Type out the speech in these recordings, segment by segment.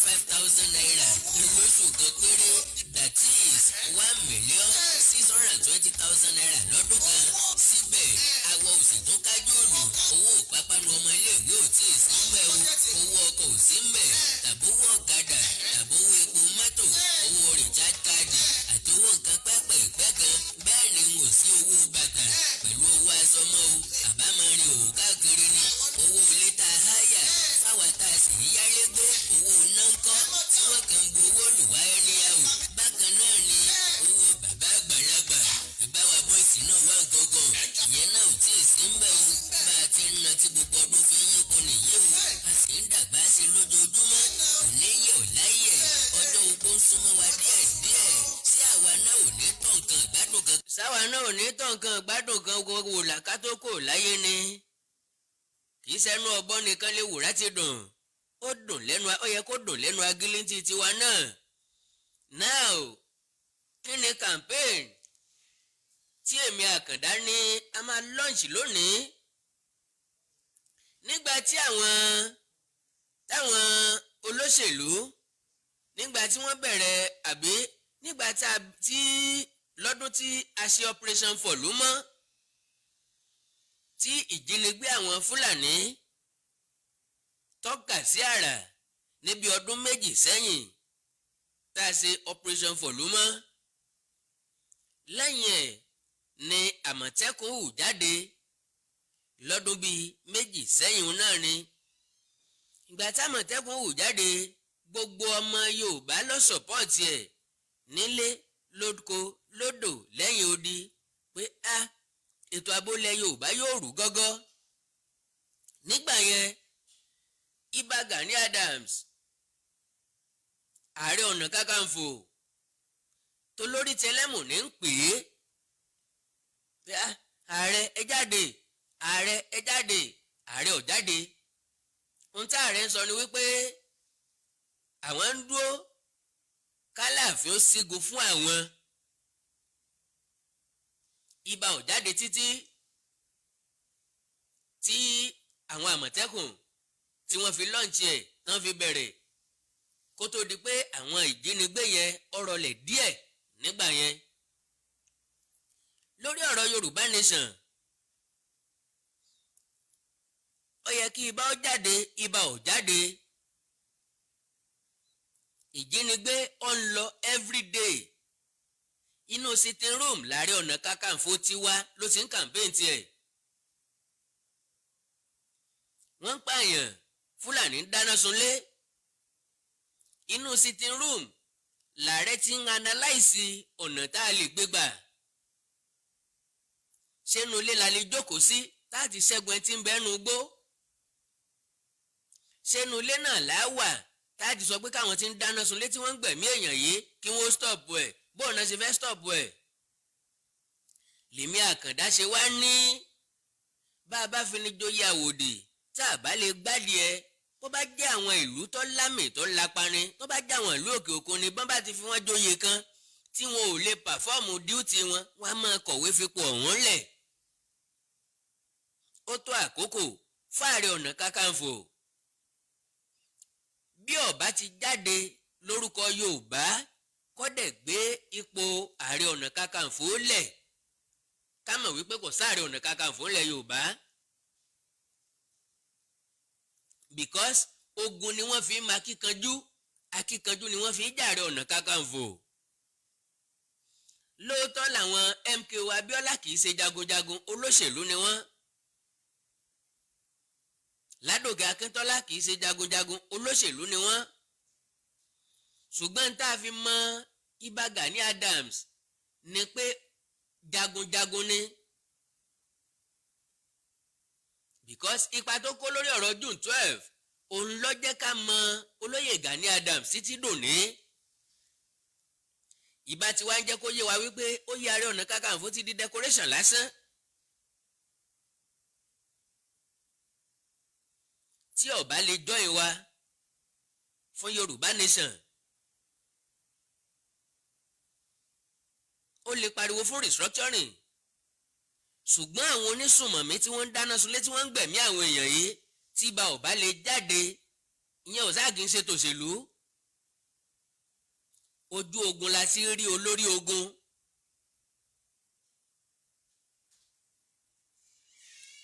25,000 naira lóṣù kan péré, that is ₦1,620,000 lọ́dún kan. Síbẹ̀ àwọ̀ òsì tó kájú òlù, owó ìpápánu ọmọ iléèwé ò tí ì sí ńbẹ̀ o, owó ọkọ̀ ò sí ńbẹ̀, tàbówó ọ̀kadà, tàbówó epo mọ́tò, owó recharge card àti owó nǹkan pẹ́pẹ̀ẹ̀pẹ́ kan. Bẹ́ẹ̀ ni n ò sí owó bàtà pẹ̀lú owó aṣọ mọ́ o, àbámọ́rin òwò káàkiri ni. Owó ilé tá a háyà fáwa tá a sì ń yálé gbé, owó iná ńkọ́ tí wọ́n kàn ń bu owó lù wá anyhow? Bákan náà ni owó bàbá àgbàlagbà ìbáwa boys náà wà gangan, ìyẹn náà ò tí ì sí ńbẹ̀ o. Bá a ti ń na tí gbogbo ọdún fi ń yípo nìyí o, a sì ń dàgbà sí i lójoojúmọ́, kò ní yẹ̀ ọ́ láyẹ̀. Ọjọ́ ogbó ń súnmọ́ wa díẹ̀ díẹ̀. Sí àwa náà ò ní tọ̀ nǹkan ìgbádùn kan, sáwa náà ò ní tọ̀ nǹkan ìgbádùn kan wò làkàtó kò láyé ni. Kì í sẹ́nu ọ̀bọ nìkan lè wùrà ti dùn, ó dùn lẹ́nu, ó yẹ kó dùn lẹ́nu agilintí tiwa náà. Now, kí ni campaign tí èmi Àkàndá ní a máa launch lónìí? Nígbà tí àwọn táwọn olóṣèlú, nígbà tí wọ́n bẹ̀rẹ̀, àbí nígbà tí lọ́dún tí a ṣe Operation Fọ̀lúmọ́, tí ìjínigbé àwọn Fúlàní tọ́ka sí àrà níbi ọdún 2 sẹ́yìn tá a ṣe Operation Fọ̀lúmọ́, lẹ́yìn ẹ̀ ni Àmọ̀tẹ́kùn hù jáde lọ́dún bíi 2 sẹ́yìn náà ni. Ìgbà tí Àmọ̀tẹ́kùn hù jáde, gbogbo ọmọ Yorùbá ló support ẹ̀ nílé lóko lódò lẹ́yìn odi pé a ètò ààbò ilẹ̀ Yorùbá yóò rú gọ́gọ́. Nígbà yẹn, Ìbà Gani Adams, Ààrẹ Ọ̀nà Kakanfò, tó lórí tẹlẹ́mù ní ń pè é pé ààrẹ, ẹ jáde, ààrẹ, ẹ jáde. Ààrẹ ò jáde. Ohun tí ààrẹ ń sọ ni wípé àwọn ń dúró kálàfin ó sígun fún àwọn. Ibà ò jáde títí tí àwọn Àmọ̀tẹ́kùn tí wọ́n fi launch ẹ̀ tán fi bẹ̀rẹ̀, kó tó di pé àwọn ìjínigbé yẹn ọ̀rọ̀lẹ̀ díẹ̀ nígbà yẹn. Lórí ọ̀rọ̀ Yorùbá Nation, ó yẹ kí ibà ó jáde, ibà ò jáde. Ìjínigbé ó ń lọ everyday. Inú sitting room l'Ààrẹ Ọ̀nà Kakanfò tiwa ló ti ń campaign tiẹ̀. Wọ́n ń pààyàn, Fúlàní ń dáná sunlé. Inú sitting room làárẹ̀ ti ń analyse ọ̀nà tá a lè gbé gbà. Ṣénu ilé la lè jókòó sí tá a ti ṣẹ́gun ẹ tí ń bẹ́nu gbó? Ṣénu ilé náà là á wà tá a ti sọ pé káwọn ti ń dáná sunlé, tí wọ́n ń gbẹ̀mí èèyàn yìí, kí wọ́n stop ẹ̀? Bóun náà ṣe fẹ́ stop ẹ̀? Lèmi Àkàndá ṣe wá ní bá a bá fi ní jóyè àwòdì, tá a bá lè gbádìí ẹ, bó bá jẹ́ àwọn ìlú tó lámì tó láparin, tó bá jẹ́ àwọn ìlú òkè òkun ni, bọ́n bá ti fi wọ́n jóyè kan tí wọn ò lè perform duty wọn, wọ́n á máa kọ̀wé fipò ọ̀hún lẹ̀. Ó tó àkókò fáàrẹ Ọ̀nà Kakanfò, bí ó bá ti jáde lórúkọ Yorùbá, kọ́dẹ̀ gbé ipò Ààrẹ Ọ̀nà Kakanfò lẹ̀, ká mọ̀ wípé kò sáàrẹ Ọ̀nà Kakanfò ńlẹ̀ Yorùbá, because ogun ni wọ́n fi ń ma akíkanjú, akíkanjú ni wọ́n fi ń jàre Ọ̀nà Kakanfò. Lóòótọ́ làwọn MKO Abiola kì í ṣe jagunjagun, olóṣèlú ni wọ́n. Ládòkè Akíntọ́lá kì í ṣe jagunjagun, olóṣèlú ni wọ́n. Ṣùgbọ́n tá a fi mọ Ìbà Gani Adams ni pé jagunjagun ni, because ipa tó kó lórí ọ̀rọ̀ June 12, òun ló jẹ́ ká mọ olóyè Gani Adams títí dòní. Ìbá tí wàá ń jẹ́ kó yé wa wípé ó yẹ Ààrẹ Ọ̀nà Kakanfò ti di decoration lásán. Tí ó bá lè join wa fún Yorùbá Nation, ó lè pariwo fún restructuring, ṣùgbọ́n àwọn onísùnmọ̀mí tí wọ́n ń dáná sunlé, tí wọ́n ń gbẹ̀mí àwọn èèyàn yìí, tí ibà ò bá lè jáde, ìyẹn ò sáà kì í ṣe tòṣèlú. Ojú ogun la ti rí olórí ogun.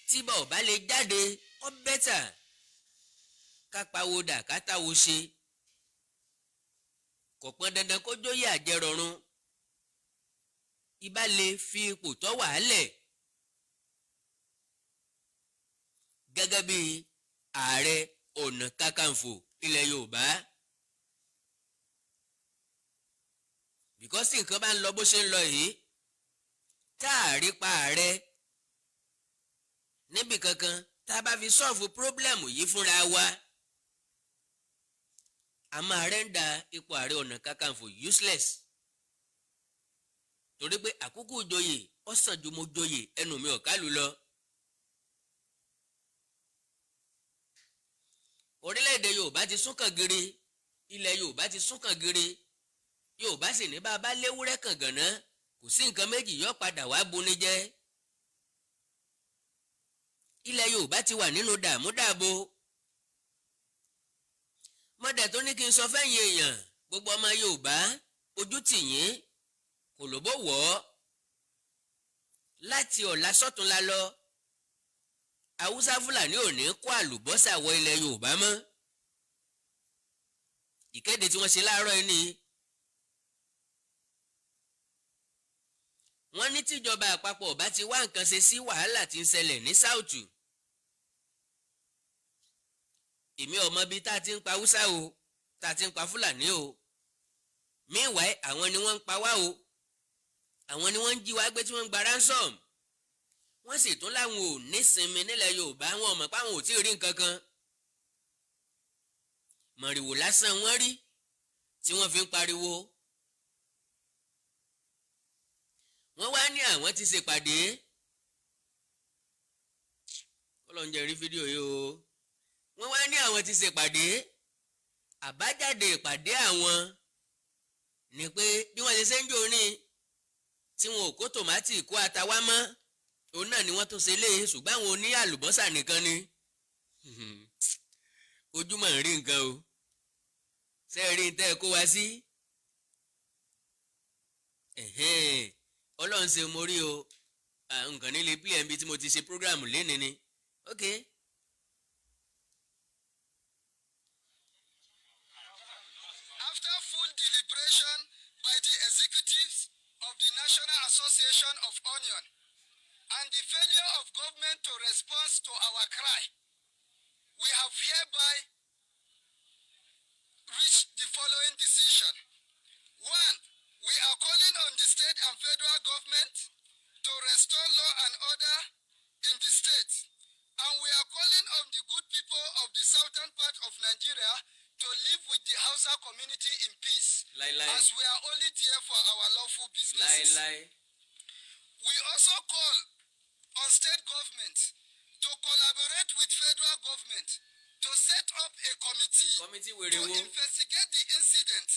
Tí bá ò bá lè jáde, ó better ká pawó dà, ká táwo ṣe. Kò pọn dandan kó jóyè àjẹrọ̀run. Ibà lè fi ipò tó wà á lẹ̀ gẹ́gẹ́ bí Ààrẹ Ọ̀nà Kakanfò ilẹ̀ Yorùbá, because tí nǹkan bá ń lọ bó ṣe ń lọ yìí, tá a rí pa ààrẹ níbì kankan, tá a bá fi solve problem yìí fúnra wa, a máa render ipò Ààrẹ Ọ̀nà Kakanfò useless, torí pé àkókò ìjòyè ó sàn ju mo joyè ẹnu mi ò kálù lọ. Orílẹ̀-èdè Yorùbá ti sún kàn gírí, ilẹ̀ Yorùbá ti sún kàn gírí. Yorùbá sì ní bá a bá léwúrẹ́ kàn gànná, kò sí nǹkan méjì, yóò padà wá buni jẹ́. Ilẹ̀ Yorùbá ti wà nínú dààmú dààbò. Mọ́dẹ̀ tó ní kí n sọ fẹ́yìn èèyàn, gbogbo ọmọ Yorùbá, ojú tì yín kò lóbó wọ̀ ọ́. Láti ọ̀la sọ́túnla lọ, Haúsá Fúlàní ò ní kó àlùbọ́sà wọ ilẹ̀ Yorùbá mọ́. Ìkéde tí wọ́n ṣe láàárọ̀ yìí ni wọ́n ní tíjọba àpapọ̀ bá ti wá nǹkan ṣe sí wàhálà tí ń ṣẹlẹ̀ ní South. Èmi ò mọ bíi tá a ti ń pa Haúsá o, tá a ti ń pa Fúlàní o. Meanwhile, àwọn ni wọ́n ń pa wá o, àwọn ni wọ́n ń jí wá gbé, tí wọ́n ń gba ransom. Wọ́n sì tún láwọn ò nísinmi nílẹ̀ Yorùbá. Wọn ò mọ̀ pé àwọn ò tí ì rí nǹkan kan. Mọ̀rìwò lásán wọ́n rí tí wọ́n fi ń pariwo. Wọ́n wá ní àwọn ti ṣèpàdé. Kọ́lọ́n jẹ́ rí fídíò yìí o. Wọ́n wá ní àwọn ti ṣèpàdé. Àbájáde ìpàdé àwọn ni pé bí wọ́n ṣe ṣe ń jò ní tí wọn ò kó tòmátì, kó ata wá mọ́, òun náà ni wọ́n tún ṣe lé, ṣùgbọ́n àwọn oní àlùbọ́sà nìkan ni. Ojúmọ̀ ń rí nǹkan o. Ṣé ẹ rí n tẹ́ ẹ kó wa sí? Ọlọ́run ṣe mo rí o. Nǹkan nílé pmb tí mo ti ṣe program lénìí ni. Ok. After full deliberation by the executives of the National Association of Onion and the failure of government to respond to our cry, we have hereby reached the following decision. One, we are calling on the state and federal government to restore law and order in the state. And we are calling on the good people of the southern part of Nigeria to live with the Hausa community in peace, Láíláí. as we are only there for our lawful businesses. Láíláí. We also call on state government to collaborate with federal government to set up a committee Committee to wèrè wo? investigate the incident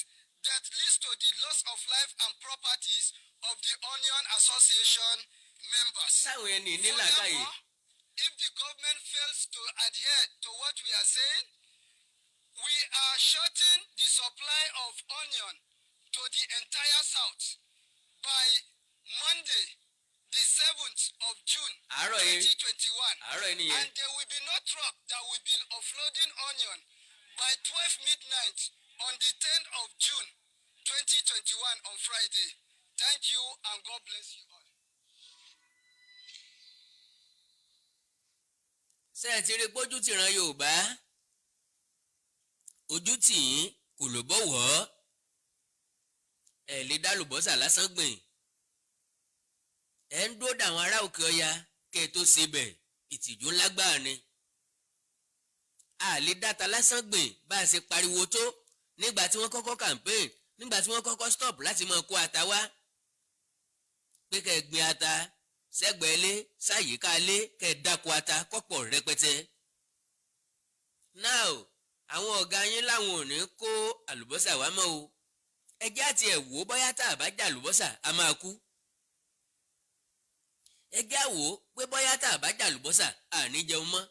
that leads to the loss of life and properties of the Onion Association members. Sáwọn ẹni ní làákàyè. Furthermore, if the government fails to adhere to what we are saying, we are shutting the supply of onion to the entire south by Monday, the 7th of June, Àárọ̀ yìí. 2021. Àárọ̀ yìí nìyẹn. And there will be no truck that will be offloading onion by 12 midnight on the 10th of June, 2021 on Friday. Thank you and God bless you all. Ṣé ẹ ti rí pójú tìran Yorùbá, ojú tì yín kò ló bọ̀wọ́. Ẹ lè dá lùbọ́sà lásán gbìn. Ẹ ń dúró dàwọn ará òkè ọya kẹ́ ẹ tó ṣe bẹ̀. Ìtìjú ńlá gbáà ni. A lè dáta lásán gbìn. Bá a ṣe pariwo tó nígbà tí wọ́n kọ́kọ́ campaign, nígbà tí wọ́n kọ́kọ́ stop láti máa kó ata wá, pé kẹ́ ẹ gbin ata sẹ́gbẹ̀ẹ́ lé, sáyìíká lé, kẹ́ ẹ dáko ata kọ́pọ̀ rẹpẹtẹ. Now, àwọn ọ̀gá yín láwọn ò ní kó àlùbọ́sà wá mọ́ o. Ẹ jẹ́ àti ẹ̀ wò ó, bóyá tá a bá jẹ àlùbọ́sà, a máa kú. Ẹ jẹ́ àwò pé bóyá tá a bá jẹ àlùbọ́sà, a ní jẹun mọ́.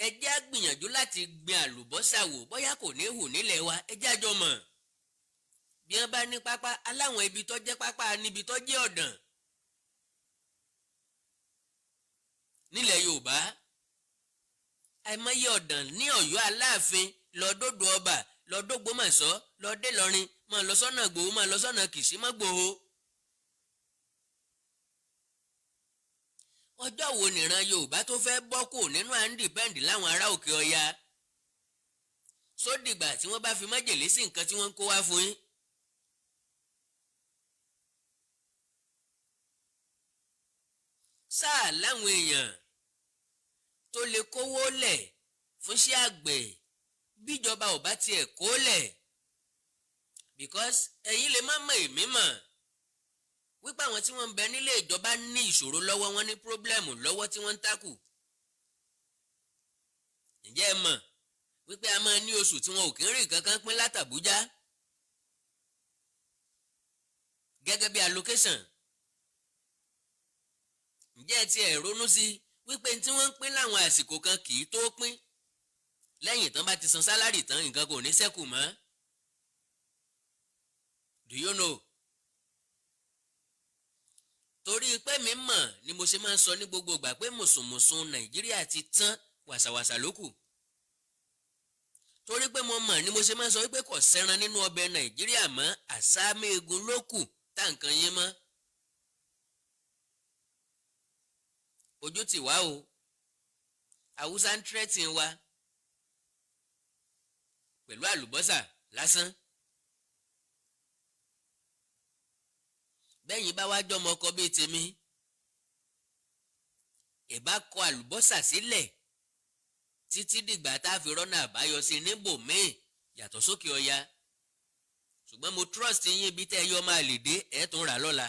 Ẹ jẹ́ á gbìyànjú láti gbin àlùbọ́sà wò, bóyá kò ní hù nílẹ̀ wa. Ẹ jẹ́ àjọ mọ̀. Bí wọ́n bá ní pápá aláwọn ibi tó jẹ́ pápá níbi tó jẹ́ ọ̀dàn nílẹ̀ Yorùbá, àìmọye ọ̀dàn ní Ọ̀yọ́ Aláàfin lọ dódò ọba, lọ dÓgbómọ̀ṣọ́, lọ dé Ìlọrin, máa lọ sọ́nà Ìgbòho, máa lọ sọ́nà Kìṣí mọ́gbòho. Ọjọ́ wo nìran Yorùbá tó fẹ́ bọ́ kù nínú à ń depend láwọn ará òkè ọya? Sódìgbà tí wọ́n bá fi májèlé sí nǹkan tí wọ́n ń kó wá fún yín? Sáà láwọn èèyàn tó lè kówó lẹ̀ fúnṣẹ́ àgbẹ̀ bíjọba ò bá tiẹ̀ kó lẹ̀, because ẹ̀yin lè má mọ̀, èmi mọ̀ wípé àwọn tí wọ́n ń bẹ nílé ìjọba ní ìṣòro lọ́wọ́, wọn ní problem lọ́wọ́ tí wọ́n ń tákù. Ǹjẹ́ ẹ mọ̀ wípé a máa ní oṣù tí wọn ò kí ń rí kankan pín látàbújá gẹ́gẹ́ bí allocation? Ǹjẹ́ ẹ tiẹ̀ ronú sí wípé tí wọ́n ń pín láwọn àsìkò kan kì í tó pín? Lẹ́yìn tán bá ti san salary tán, nǹkan kò ní ṣẹ́kù mọ́. Do you know? Torí pé mi mọ̀ ni mo ṣe máa ń sọ ní gbogbo ìgbà pé mùsùnmùsùn Nàìjíríà ti tán, wàsàwàsà ló kù. Torí pé mo mọ̀ ni mo ṣe máa ń sọ wípé kò sẹ́ran nínú ọbẹ̀ Nàìjíríà mọ́, àsámẹ́gun ló kù tá nǹkan yín mọ́. Ojú tì wá o, Haúsá ń threaten wa pẹ̀lú àlùbọ́sà lásán. Bẹ́yìn bá wá jọmọ ọkọ bíi tèmi, ìbá kọ àlùbọ́sà sílẹ̀ títí dìgbà tá a fi rọ́nà àbáyọ sí níbòmíì yàtọ̀ sókè ọya. Ṣùgbọ́n mo trust yín, ibi tẹ́ ẹ yọ máa lè dé, ẹ̀ tún rà lọ́la.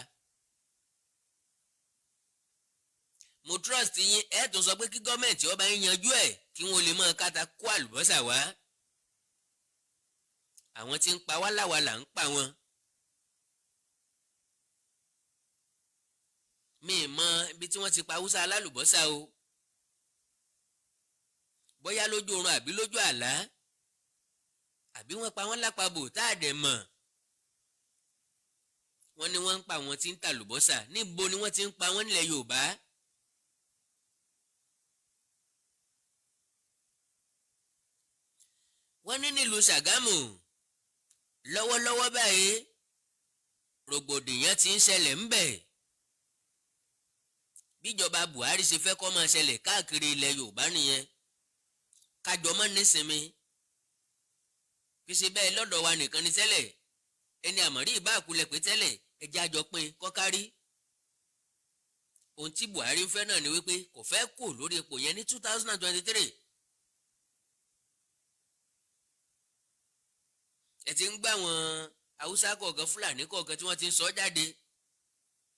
Mo trust yín, ẹ̀ tún sọ pé kí gọ́ọ̀mẹ̀ntì ọba yín yanjú ẹ̀ kí wọ́n lè máa káta kó àlùbọ́sà wá. Àwọn tí ń pa wá láwa là ń pa wọn. Mi ì mọ ibi tí wọ́n ti pa Haúsá alálùbọ́sà o, bóyá lójú oorun àbí lójú àlá, àbí wọ́n pa wọ́n lápapò tá a dẹ̀ mọ̀. Wọ́n ní wọ́n ń pa àwọn tí ń tàlùbọ́sà. Níbo ni wọ́n ti ń pa wọ́n nílẹ̀ Yorùbá? Wọ́n ní nílùú Ṣàgámù lọ́wọ́lọ́wọ́ báyìí, rògbòdìyàn ti ń ṣẹlẹ̀ ńbẹ̀. Bíjọba Buhari ṣe fẹ́ kó máa ṣẹlẹ̀ káàkiri ilẹ̀ Yorùbá nìyẹn, kájọ mọ́ nísinmi. Kì í ṣe bẹ́ẹ̀ lọ́dọ̀ wa nìkan ni tẹ́lẹ̀. Ẹni àmọ̀rí ìbá àkulẹ̀ pé tẹ́lẹ̀, ẹjẹ́ àjọ pín kọ́kárí. Ohun tí Buhari ń fẹ́ náà ni wípé kò fẹ́ kù lórí ipò yẹn ní 2023. Ẹ ti ń gbà wọn Haúsá kọ̀ọ̀kan, Fúlàní kọ̀ọ̀kan tí wọ́n ti ń sọ jáde.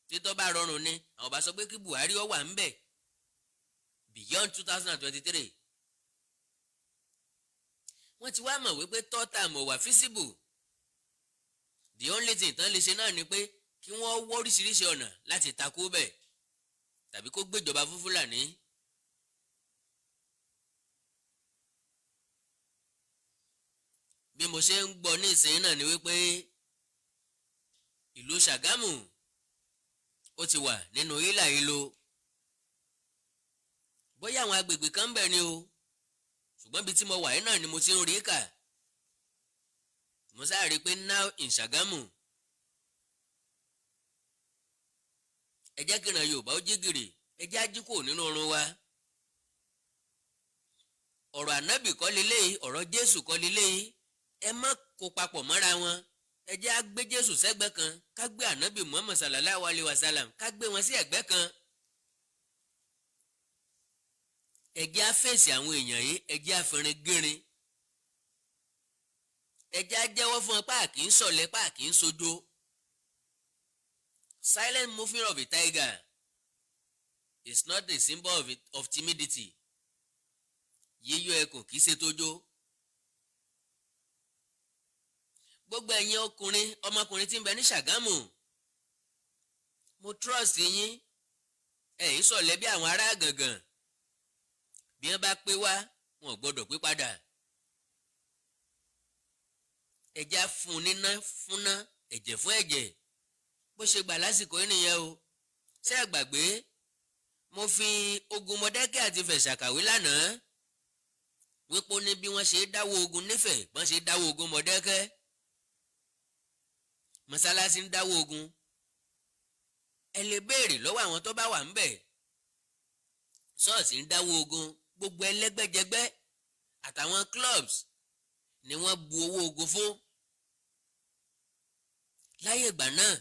Títọ́ bá rọrùn ni àwọn bá sọ pé kí Buhari ó wà ńbẹ̀ beyond 2023. Wọ́n ti wá mọ̀ wípé third term ò wà feasible. The only thing tán lè ṣe náà ni pé kí wọ́n wọ́ oríṣiríṣi ọ̀nà láti takú bẹ̀ tàbí kó gbéjọba fún Fúlàní. Bí mo ṣe ń gbọ́ ní ìsìn náà ni wípé ìlú Ṣàgámù ó ti wà nínú hílàhílo. Bóyá àwọn agbègbè kan ń bẹ̀ ni o, ṣùgbọ́n ibi tí mo wà yìí náà ni mo ti ń rí kà. Mo sáà rí i pé now in Ṣàgámù. Ẹ jẹ́ kí ìran Yorùbá ó jí gìrì, ẹ jẹ́ á jí kúrò nínú oorun wa. Ọ̀rọ̀ ànábì kọ́ leléyìí, ọ̀rọ̀ Jésù kọ́ leléyìí. Ẹ má kó papọ̀ mọ́ra wọn. Ẹ jẹ́ á gbé Jésù sẹ́gbẹ́ kan, ká gbé ànábì Muhammad sallallahu alayhi wa sallam, ká gbé wọn sí ẹ̀gbẹ́ kan. Ẹ jẹ́ á fèsì àwọn èèyàn yìí, ẹ jẹ́ á fìrin gírin, ẹ jẹ́ á jẹ́wọ́ fún wọn páàkì ń sọ̀lẹ̀, páàkì ń sojo. Silent moving of a tiger is not a symbol of timidity. Yíyọ ẹkùn kì í ṣe tójó. Gbogbo ẹ̀yin ọkùnrin, ọmọkùnrin tí ń bẹ ní Ṣàgámù, mo trust yín, ẹ̀yin sọ̀lẹ̀ bí àwọn ará gàngàn. Bí wọ́n bá pé wá, wọn ò gbọ́dọ̀ pé padà. Ẹja fún níná fúnná. Ẹ̀jẹ̀ fún ẹ̀jẹ̀, bó ṣe gbà lásìkò yìí nìyẹn o. Ṣé ẹ gbàgbé mo fi ogun Mọdákẹ́kẹ́ àti Ifẹ̀ ṣàkàwé lánàá, wípé ó ní bí wọ́n ṣe dáwọ́ ogun nífẹ̀ẹ́, bọ́n ṣe dáwọ́ ogun Mọdákẹ́kẹ́, mọ́sálásí ń dáwọ́ ogun. Ẹ lè béèrè lọ́wọ́ àwọn tó bá wà ń bẹ̀. Ṣọ́ọ̀ṣì ń dáwọ́ ogun, gbogbo ẹlẹ́gbẹ́jẹgbẹ́ àtàwọn clubs ni wọ́n bu owó ogun fún láyé ìgbà náà.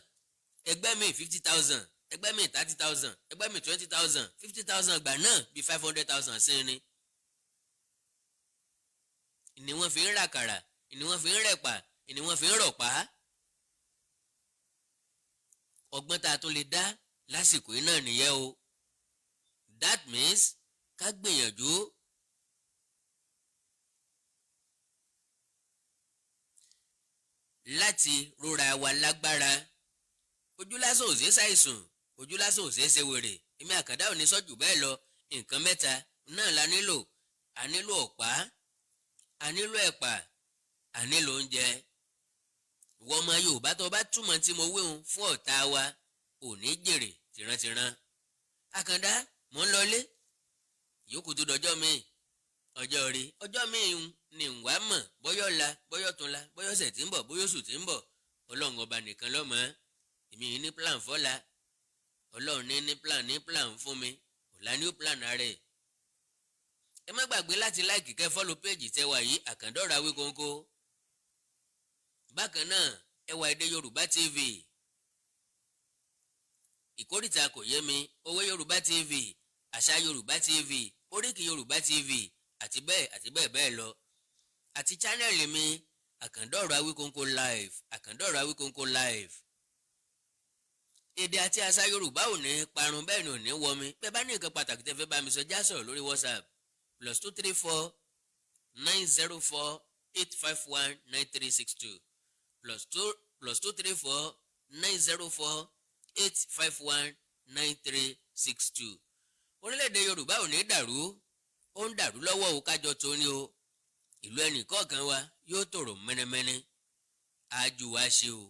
Ẹgbẹ́ mi 50,000, ẹgbẹ́ mi 30,000, ẹgbẹ́ mi 20,000. 50,000 ìgbà náà bíi 500,000 sí ni wọ́n fi ń ràkàrà, ni wọ́n fi ń rẹ̀pà, ni wọ́n fi ń rọ̀pá. Ọgbọ́n tá a tún lè dá lásìkò yìí náà nìyẹn o. That means ká gbìyànjú láti rọra wa lágbára. Ojú lásán ò ṣeé ṣàìsùn, ojú lásán ò ṣeé ṣe wèrè. Èmi Àkàndá ò ní sọ́jù bẹ́ẹ̀ lọ. Nǹkan mẹ́ta náà la nílò: a nílò ọ̀pá, a nílò ẹ̀pà, a nílò oúnjẹ. Ìwọ ọmọ Yorùbá tó bá túmọ̀ tí mo wíhun fún ọ̀tá wa, ò ní jèrè tìrantìran. Àkàndá, mò ń lọlé, yòókù tó dọjọ́ míì, ọjọ́ rí ọjọ́ míì ni ń wá mọ̀, bọ́yọ̀ la, bọ́yọ̀ tún la, bọ́yọ̀ ọ̀sẹ̀ tí ń bọ̀, bọ́yọ̀ oṣù tí ń bọ̀. Ọlọ́run Ọba nìkan ló mọ̀. Èmi yìí ní plan fọ́la. Ọlọ́run ní plan fún mi, ọ̀la ní ó plan ara ẹ̀. Ẹ má gbàgbé láti like, kẹ́ follow page tẹ́wà yìí, Àkàndọ̀rọ̀ Awíkonko. Bákan náà, Ẹwà Èdè Yorùbá TV, Ìkórìtà Kò Yé Mi, Owó Yorùbá TV, Àṣà Yorùbá TV, Oríkì Yorùbá TV, àti bẹ́ẹ̀ àti bẹ́ẹ̀ bẹ́ẹ̀ lọ, àti channel mi, Àkàndọ̀rọ̀ Awíkonko Live, Àkàndọ̀rọ̀ Awíkonko Live. Èdè àti àṣà Yorùbá ò ní parun, bẹ́ẹ̀ ni ò ní wọmi. Bẹ́ẹ̀ bá ní nǹkan pàtàkì tẹ́ fẹ́ bá mi sọ, já sọ̀rọ̀ lórí WhatsApp: +234 904 851 9362, +234 904 851 9362. Orílẹ̀-èdè Yorùbá ò ní dàrú, ó ń dàrú lọ́wọ́ o. Kájọ tó ní o, ìlú ẹnì kọ̀ọ̀kan wa yóò tòrò mẹ́nẹ́mẹ́nẹ́, ájú wa ṣe o.